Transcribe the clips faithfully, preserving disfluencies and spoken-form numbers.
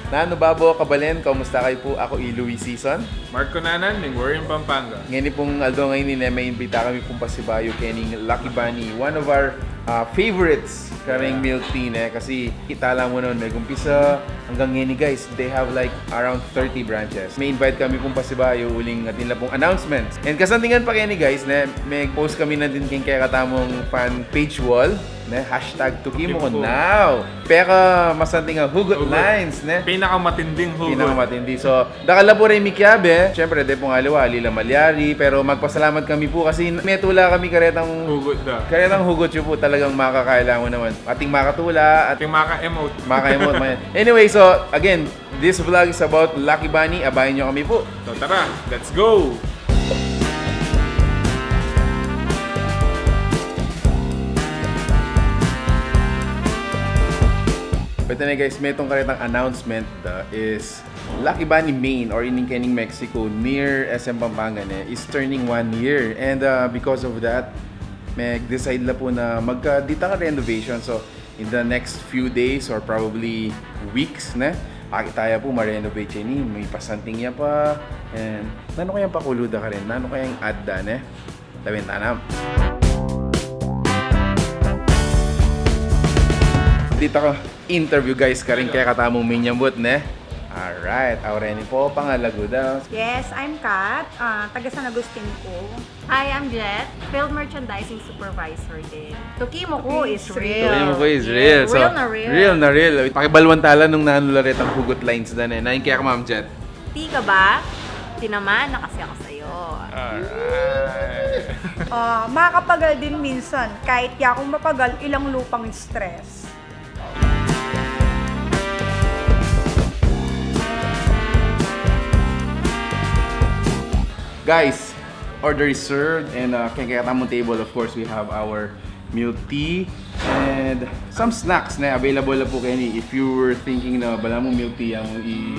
Nanu babo, kabalen, kumusta kayu pu? Aku i Louis Sison. Mark Cunanan, ning Warren, Pampanga. Ngeni pung aldo ngeni ne, me-imbita kami pung pasibayu kening Lucky Bunny, one of our, uh, favorites karing milk tea ne, kasi kita la mu naman, megumpisa anggang ngeni, guys, they have, like, around thirty branches. Me-invite kami pung pasibayu uling atin la pung announcements. And kasantingan pa keni, guys, ne, me-post kami na din keng kekatamung fan page wall, ne, hashtag Tuki Mu Ku now. Pekamasanting a hugot lines, ne? Pinakamatinding hugot. Pinakamatindi. So, dakal la pu reng mikiabe. Siyempre, de pung aliwa, ali la malyari. Pero magpasalamat kami pu kasi metula kami karetang hugot da. Karetang hugot yu pu, talagang makakailangan naman. Ating makatula, ating maka-emote. Maka-emote, man. Anyway, so, again, this vlog is about Lucky Bunny. Abayan yu kami pu. So, tara, let's go! Pwede na, guys, metung karetang announcement, uh, is Lucky Bunny Main or ining kening Mexico near S M Pampanga ne is turning one year. And, uh, because of that, mag-decide la pu na magka-, ditang renovation. So, in the next few days or probably weeks, ne? Akit taya pu ma-renovate ya ini, mipasanting ya pa. And nanu kayang pakulu da karin? Nanu kayang add da, ne? Lawen ta na. Dita ka interview, guys, karing kekatamung minyambut, ne? Alright, aureni po, pangalagu da. Yes, I'm Kat, ah, taga San Agustin po. Hi, I'm Jet, field merchandising supervisor din. Tuki Mu Ku is real. Tuki Mu Ku is real. Yeah, so, real na real. Real na real. Pakibaluan tala nung nanu la retang hugot lines da ne. Nanu ing keka, Ma'am Jet? Tika ba? Tinamaan na kasi ako sa'yo. Alright. Ah, makapagal din minsan. Kahit di akong mapagal, ilang lupang stress. Guys, order is served, and, uh, keng kekatamung table, of course, we have our milk tea and some snacks na available na pu keni. If you were thinking na balamu milk tea ing i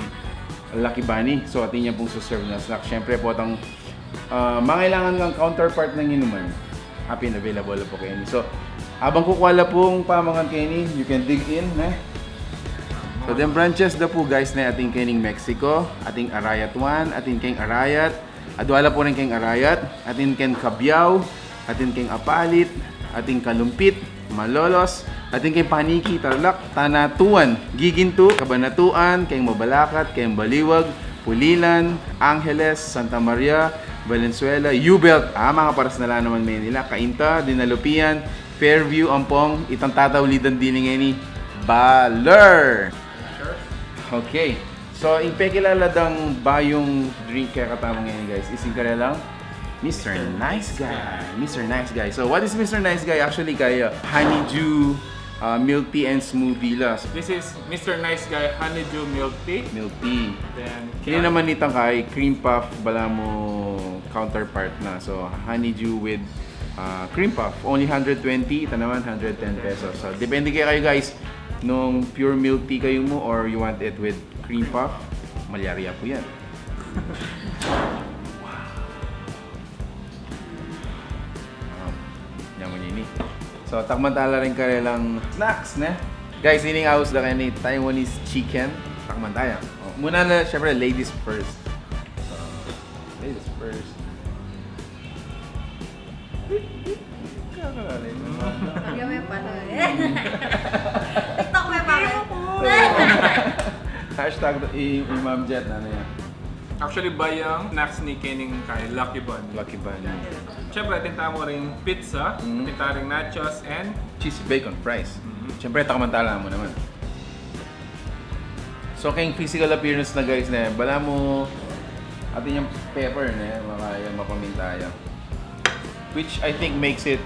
Lucky Bunny, so atin ya pung serve na snacks. Siyempre pu, itang, uh, mangailangan kang counterpart na inuman, atin available na pu keni. So, abang kukua la pung pamangan keni, you can dig in, ne? So, deng branches da pu, guys, ne, atin kening Mexico, atin Arayat one, atin keng Arayat, adua la pu rin keng Arayat, atin keng Cabiao, atin keng Apalit, atin Calumpit, Malolos, atin keng Paniqui, Tarlac, Tanatuan, Guiguinto, Cabanatuan, keng Mabalacat, keng Baliwag, Pulilan, Angeles, Santa Maria, Valenzuela, U-Belt, ah, makaparas na la naman Manila, Cainta, Dinalupian, Fairview, ampong itang tataulidan dili ngeni, Baler. Okay. So, ing pekilala dang bayung drink kekatamu ngeni, guys, is ing karelang Mister Nice Guy. Mister Nice Guy. So, what is Mister Nice Guy? Actually, kaya honeydew, uh, milk tea and smoothie la. This is Mister Nice Guy Honeydew Milk Tea. Milk tea. Then, ini naman itang kay cream puff, balamu counterpart na. So, honeydew with, uh, cream puff. Only hundred twenty, ita naman, hundred ten pesos. So, depende kaya kayu, guys, nung pure milk tea kayu mu or you want it with cream puff, malyari ya pu yan. Wow. Wow. Yan mu ini. So, takman tala ring karelang snacks, ne? Guys, ining aus da keni Taiwanese chicken. Takman taya. O, muna na, syempre, ladies first. So, ladies first. Kakalalim. Lagyan mo yung panood. TikTok mo yung panood. Hashtag i, i Ma'am Jet, ano yan? Actually, bayung snacks ini kening kay Lucky Bunny. Lucky Bunny. Siyempre, atin tamu ring pizza, mm, atin tamu ring nachos, and cheesy bacon fries. Mm-hmm. Siyempre, takman tala mu naman. So, keng physical appearance na, guys, ne, balamu atin yang pepper, ne, makaya, mapaminta ya. Which I think makes it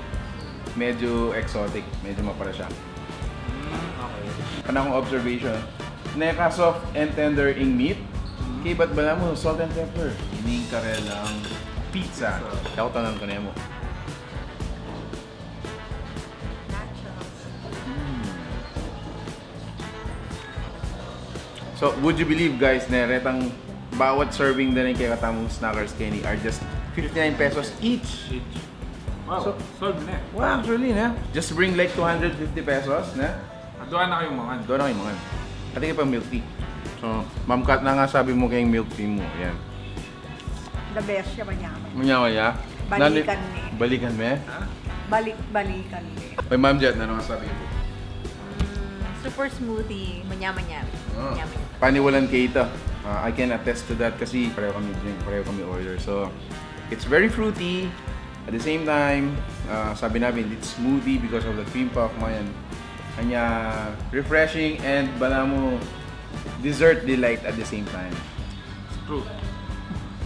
medyo exotic, medyo mapara siya. Mm, okay. Kanakung observation, ne, ka soft and tender ing meat, mm, kaybat balamu salt and pepper. Ining karelang pizza. Pizza. Kaya ku tanan ku ne mu. Nachos. Mm. So, would you believe, guys, ne, retang bawat serving da ring kekatamung snackers keni are just fifty-nine pesos each. Each. Wow, so, solve ne. Wow, actually, ne? Just bring, like, two hundred fifty pesos, ne? Adua na kayung mangan. Adua na kayung mangan. Atin kayung pang milk tea. So, Ma'am Kat, na nga sabi mu keng milk tea mu, yan. The best siya, manyaman. Manyaman ya? Balikan me. Balikan me? Balik-balikan me. Oy, Ma'am Jet, na nga sabi mu? Mm, super smoothie, manyaman-yaman. Ah. Manyaman-yaman. Paniwalan kita. Ah, I can attest to that kasi pareho kami drink, pareho kami order. So, it's very fruity. At the same time, ah, sabi namin, it's smoothie because of the cream puff, mayan. Kanya refreshing and bala mu dessert delight at the same time. True.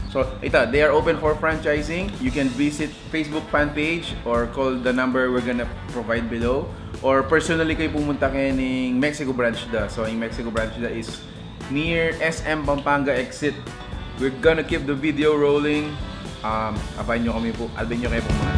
So, ita, they are open for franchising. You can visit Facebook fan page or call the number we're gonna provide below. Or personally kayo pumunta keng Mexico branch da. So, yung Mexico branch da is near S M Pampanga exit. We're gonna keep the video rolling. Um, abangan nyo kami po. Abangan nyo kayo po muna.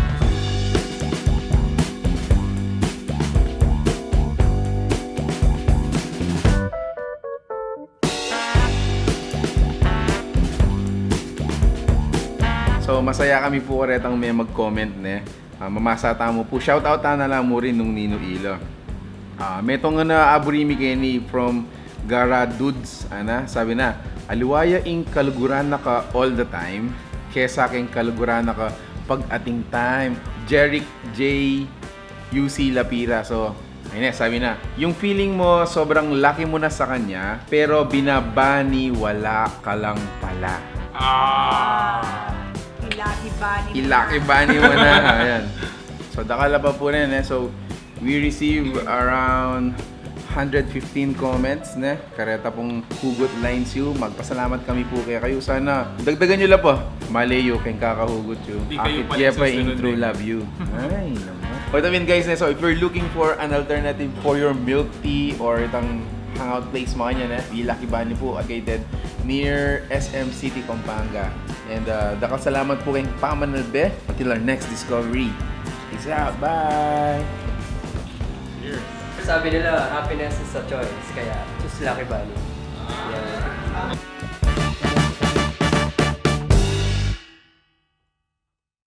So, masaya kami po karetang may mag-comment, ne? Ah, mamasa tamu po. Shoutout ta na lang mu rin nung ninu ila. Ah, metung na aburi mi keni from Gara Dudes, ana, sabi na, "Aliwa ya ing kaluguran na ka all the time, kesa keng kaluguran na ka pag-ating time." Jeric J U C Lapira. So, ayun na, sabi na, "Yung feeling mo, sobrang laki mo na sa kanya, pero binabaniwala ka lang pala." Ah. Ilaki-bani. Ilaki-bani mo na. Ayan. So, dakal a pa po rin, eh. So, we receive around hundred fifteen comments, ne? Kareta pong hugot lines yu. Magpasalamat kami po kaya kayo. Sana dagdagan nyo la pa. Maleyu keng kakahugot yu. Di kayo Akit pa ye rin pa ing susunod, true eh. Love yu. Ay, naman. O, I mean, guys, ne, so if you're looking for an alternative for your milk tea or itang hangout place, mga yan, eh, Ilaki-Bani po, located near S M City, Pampanga. And uh, dakal salamat po keng pamanalbe. Until our next discovery. Peace out. Bye! Cheers. Sabi nila, happiness is a choice. Kaya, choose Lucky Bunny. Yan.